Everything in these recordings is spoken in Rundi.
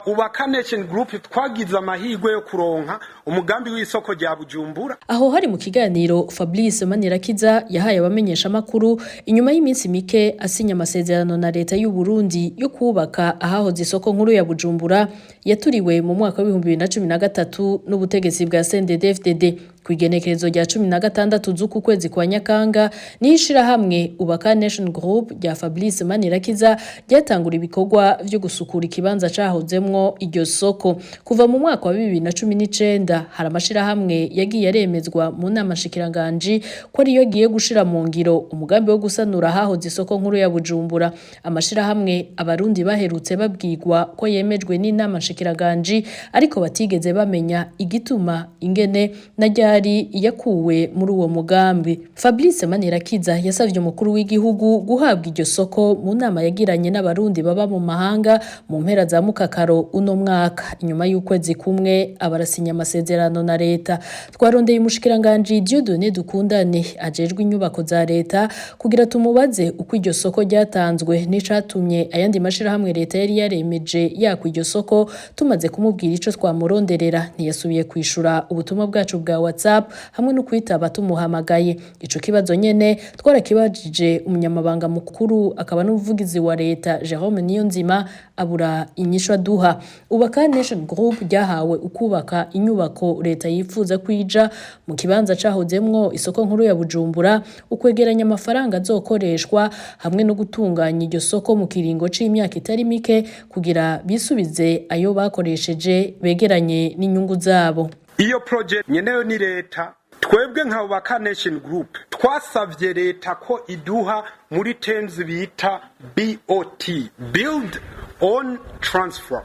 Ubaka Nation Group twagize amahirwe yo kuronka umugambi w'isoko rya Bujumbura. Aho hari mu kiganiro Fabrice Manirakiza yahaye abamenyeshamakuru inyuma y'iminsi mike asinya amasezerano na leta y'u Burundi yo kubaka ahahoze isoko nkuru ya Bujumbura yaturiwe mu mwaka wa 2013 n'ubutegetsi bwa CNDD-FDD. Ku igenekerezo rya 16 z'uku kwezi kwa Nyakanga niho ishirahamwe Ubaka Nation Group rya Fabrice Manirakiza ryatangura ibikorwa vyo gusukura ikibanza cahozemwo iryo soko. Kuva mu mwaka wa 2019 hari amashirahamwe yagiye aremezwa mu nama nshikiranganji ko ariyo agiye gushira mu ngiro umugambi wo gusanura ahahoze isoko nkuru ya Bujumbura. Amashirahamwe Abarundi baherutse babwirwa ko yemejwe n'inama nshikiranganji, ariko batigeze bamenya igituma, ingene na ryari yakuwe muri uwo mugambi. Fabrice Manirakiza yasavye umukuru w'igihugu guhabwa iryo soko mu nama yagiranye n'Abarundi baba mu mahanga mu mpera za Mukakaro uno mwaka, inyuma y'ukwezi kumwe abarasinya amasezerano na leta. Twarondeye umushikiranganji Dieudonné Dukundane ajejwe inyubako za leta kugira tumubaze uko iryo soko ryatanzwe n'icatumye ayandi mashirahamwe leta yari yaremeje yakwa iryo soko. Tumaze kumubwira ico twamuronderera, ntiyasubiye kwishura ubutumwa bwacu bwa WhatsApp hamwe no kwitaba tumuhamagaye. Ico kibazo nyene twarakibajije umunyamabanga mukuru akaba n'umuvugizi wa leta Jerome Niyonzima, abura inyishu aduha. Ubaka Nation Group ryahawe ukubaka inyubako leta yifuza kwija mu kibanza cahozemwo isoko nkuru ya Bujumbura, ukwegeranya amafaranga azokoreshwa hamwe no gutunganya iryo soko mu kiringo c'imyaka itari mike kugira bisubize ayo bakoresheje, begeranye n'inyungu zabo. Iyo projet nyeneyo ni leta. Twebwe nka Ubaka Nation Group twasavye leta ko iduha muri terms bita BOT, build own transfer.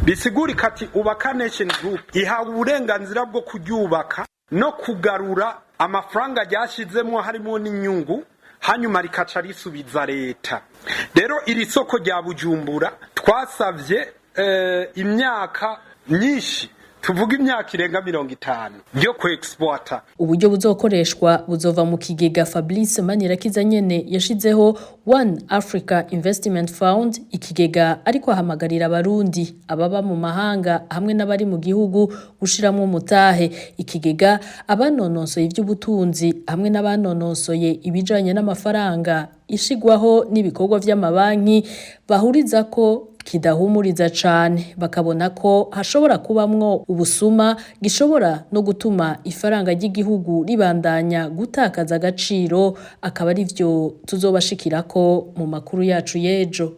Bisigurika ati Ubaka Nation Group ihawe uburenganzira bwo kuryubaka no kugarura amafaranga ryashizemwo harimo n'inyungu, hanyuma rikaca risubiza leta. Rero iri soko rya Bujumbura twasavye imyaka myinshi, tuvuga imyaka irenga 50 yo ku exploiter. Uburyo buzokoreshwa buzova mu kigega Fabrice Manirakiza nyene yashizeho, One Africa Investment Fund, ikigega ariko ahamagarira Abarundi ababa mu mahanga hamwe n'abari mu gihugu gushiramwo umutahe. Ikigega abanonosoye ivy'ubutunzi hamwe n'abanonosoye ibijanye n'amafaranga ishigwaho n'ibikorwa vy'amabanki bahuriza ko kidahumuriza cane, bakabona ko hashobora kubamwo ubusuma, gishobora no gutuma ifaranga ry'igihugu ribandanya gutakaza agaciro, akaba ari vyo tuzobashikirako mu makuru yacu y'ejo.